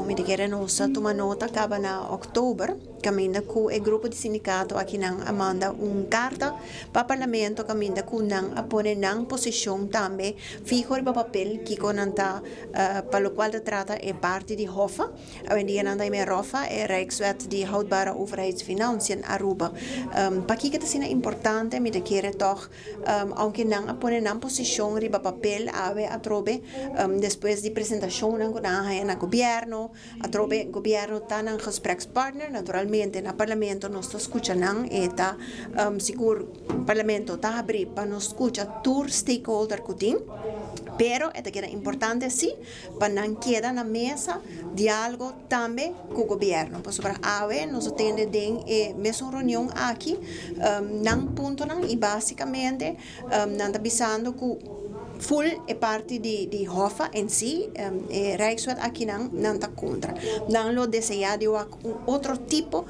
Mi ta kere nos a tuma nota kaba na òktober kaminda ku e grupo di sindikato akinan a manda un karta pa parlamento kaminda ku nan a pone nan posishon tambe fiho riba papel kiko nan ta pa lokual ta trata e parti di Hoffa. Awendia nan ta yama e ROFA, e Rijkswet di Houdbare Overheidsfinanciën Aruba. Pakiko ta asina importante? Mi ta kere tòg Aunke nan a pone nan posishon riba papel awe atrobe despues di presentashonnan ku nan a haña na gobièrnu, atrobe gobièrnu ta nan gesprekspartner. Naturalmente na parlamento nos ta skucha nan, e ta sigur parlamento ta habrí pa nos skucha tur stakeholder ku tin, pero e ta keda importante si pa nan keda na mesa diálogo tambe ku gobièrnu, pasobra awe nos a tende den e mesun reunion aki nan puntonan i básikamente nan ta bisando ku ful e parti di Hoffa en si, e Rijkswet aki nan, nan ta kontra. Nan lo deseá di wak un otro tipo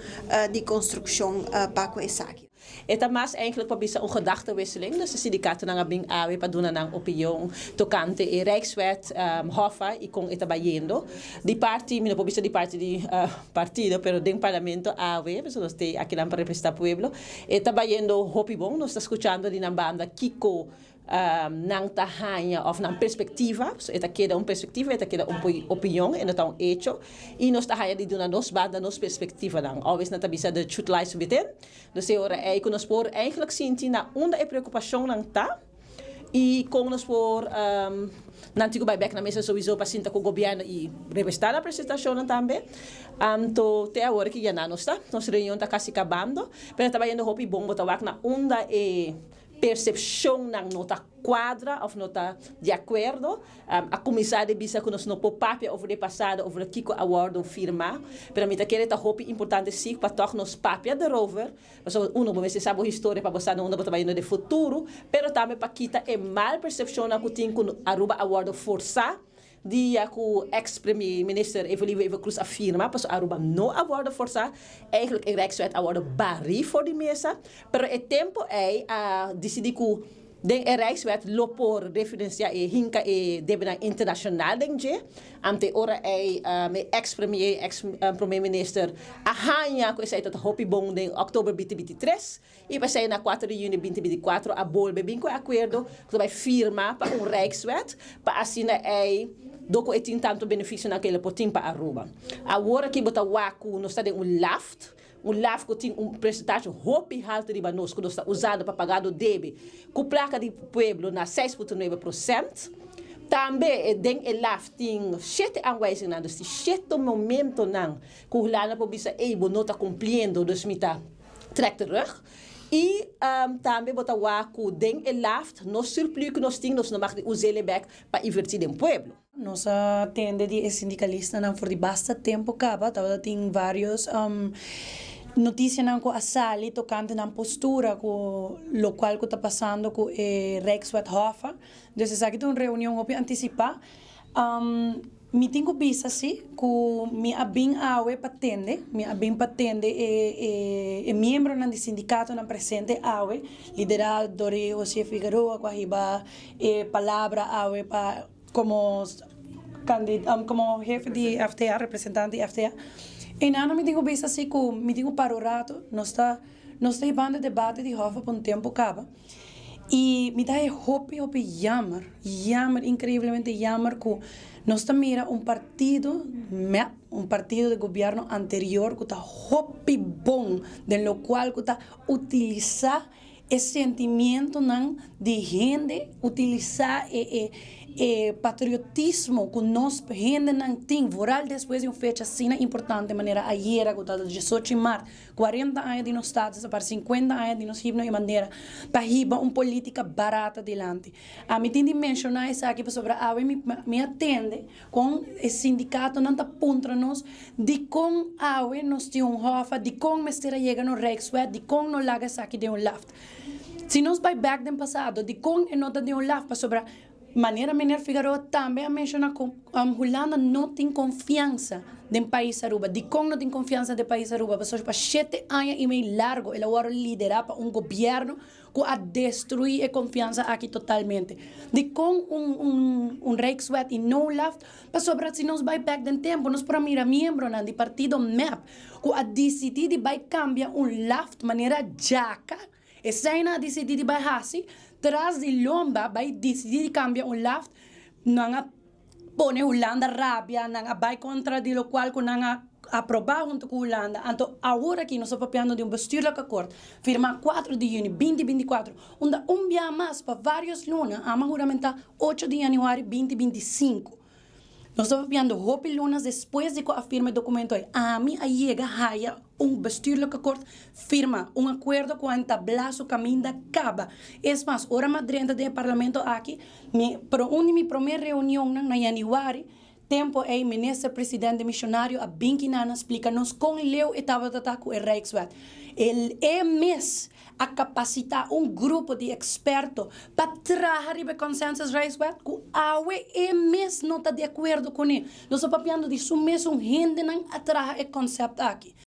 di konstrukshon pa ku esaki. E ta mas eigenlijk pa bisa un gedachtewisseling, dus e sindicatonan a bin awe pa duna nan opinion tocante e Rijkswet, Hoffa y con e ta bayendo. Di parti, mi no por bisa di parti di partido, pero den parlamento awe, pasobra nos t'ey akinan pa representa pueblo, e ta bayendo hopi bon, nos ta scuchando di nan banda kico nan ta haña òf nan perspektiva, so e ta keda un perspektiva, e ta keda un opinion, e no ta un echo, i nos ta haña di duna nos banda nos perspektivanan. Always nan ta bisa the truth lies within, dus e ora ei ku nos por eigenlijk sinti na unda e preokupashonnan ta i kon nos por nan tin ku bai bèk na mesa souiso pa sinta ku gobièrnu i revisitá nan presentashonnan tambe. Anto te awor ki ya nan nos ta, nos reunion ta kasi kabando, pero ta bayendo hopi bon, bo ta wak na unda e Percepcionnan no ta cuadra of no ta di acuerdo. A cuminsa di bisa cu nos no por papia over di pasado, over di kico a wordo firma, pero mi ta kere ta hopi importante si pa toch nos papia derover, pasobra uno bo mester sa bo historia pa bo sa na unda bo ta bayendo den futuro, pero tambe pa kita e mal percepcionnan cu tin cu Aruba a wordo forsa. Dia cu ex Premier Minister Evelyn Wever Croes a firma pasobra Aruba no a wordo forsa, eigenlijk e Rijkswet a wordo bari for di mesa, pero e tempo ey a dicidi cu den e Rijkswet lo por referencia e hinca e debenan internacional den dje. Ante e ora ey e ex Premier, ex Prome Minister a hanja cu esey ta hopi bon den october binti 23. I p'esei na kuater di yüni 2024 a bolbe bin ku e akuerdo ku ta bai firma pa un Rijkswet pa asina ei do ku e tin tantu benefisionan ku el por tin pa Aruba. Awor aki bo ta wak ku nos ta den un laft, un laft ku tin un presentashi hopi haltu riba nos ku nos ta usando pa paga do debe ku plaka di pueblo na 6,9%. Tambe den e laft tin shete aanwijzingnan, dus tin shete momentonan ku Hulanda por bisa ei bo no ta kumpliendo dus mi ta trek terug y tambe bo ta wak cu den e laft nos surplus cu nos tin nos no mag di uzele bek pa inverti den pueblo. Nos a tende di e sindicalistanan for di basta tempo caba, tabata tin varios noticianan cu a sali tocante nan postura cu locual cu ta pasando cu e Rijkswet Hoffa. Dus esaki ta un reunion hopi anticipa. Mi tin ku bisa si ku mi a bin awe pa tende, mi a bin pa tende e e miembronan di sindikatonan presente awe, liderá dor di José Figueroa ku a hiba e palabra awe pa komo komo hefe di FTA, representante di FTA. Einan mi tin ku bisa si ku mi tin ku para un rato, nos ta nos ta hibando e debate di Hoffa pa un tempu kaba. I mi ta haña hopi hopi jammer, jammer, increiblemente jammer ku nos ta mira un partido, mep, un partido di gobierno anterior ku ta hopi bon den lokual ku ta utilisa e sentimientonan di hende, utilisa e e e patriotismo ku nos hendenan tin, vooral despues di un fecha asina importante manera ayera ku ta 18 mart. 40 aña di nos status apart 50 aña di nos himno y bandera pa hiba un politica barata dilanti. Ami tin di menciona esaki pasobra awe mi mi a tende con e sindicatonan ta puntra nos dicon awe nos tin un hofa, dicon mester a yega nos Rijkswet, dicon no laga esaki den un laft. Si nos bay bek den pasado dicon e no ta den un laft pasobra. Manera meneer Figueroa tambe a menshoná ku Hulanda no tin konfiansa den pais Aruba. Dikon no tin konfiansa den pais Aruba? Pasobra pa 7 aña i mei largu el a wòrdu liderá pa un gobièrnu ku a destruí e konfiansa aki totalmente. Dikon un Rijkswet i no LAFT? Pasobra si nos bai back den tempu, nos por mira miembronan di partido MEP ku a disidí di bai kambia un LAFT manera djaka. Esei nan a disidí di bai hasi, tras di lomba bai disidí di kambia un LAFT, nan a pone Hulanda rabia, nan a bai kontra di lokual ku nan a aprobá huntu ku Hulanda. Anto, awor aki nos ta papiando di un bestuurlijk akkoord, firmá 4 di yüni 2024, unda un bia mas pa vários luna, ami a huramentá 8 di yanüari 2025. Nos ta papiando hopi luna despues di ku a firma e dokumento ei. Ami a yega haya un bestuurlijk akkoord firmá, un akuerdo ku a entablá su kaminda kaba. Es mas, ora m'a drenta den parlamento aki, un di mi promé reunion na yanüari, tempu ei minister presidente demishonario a bin akinan splika nos kon leu e tabata ku e Rijkswet. E mes a kapasitá un grupo di eksperto pa traha riba consensus Rijkswet ku awe e mes no ta di akuerdo kuné. Nos ta papiando di su mes un hendenan a traha e konsepto aki.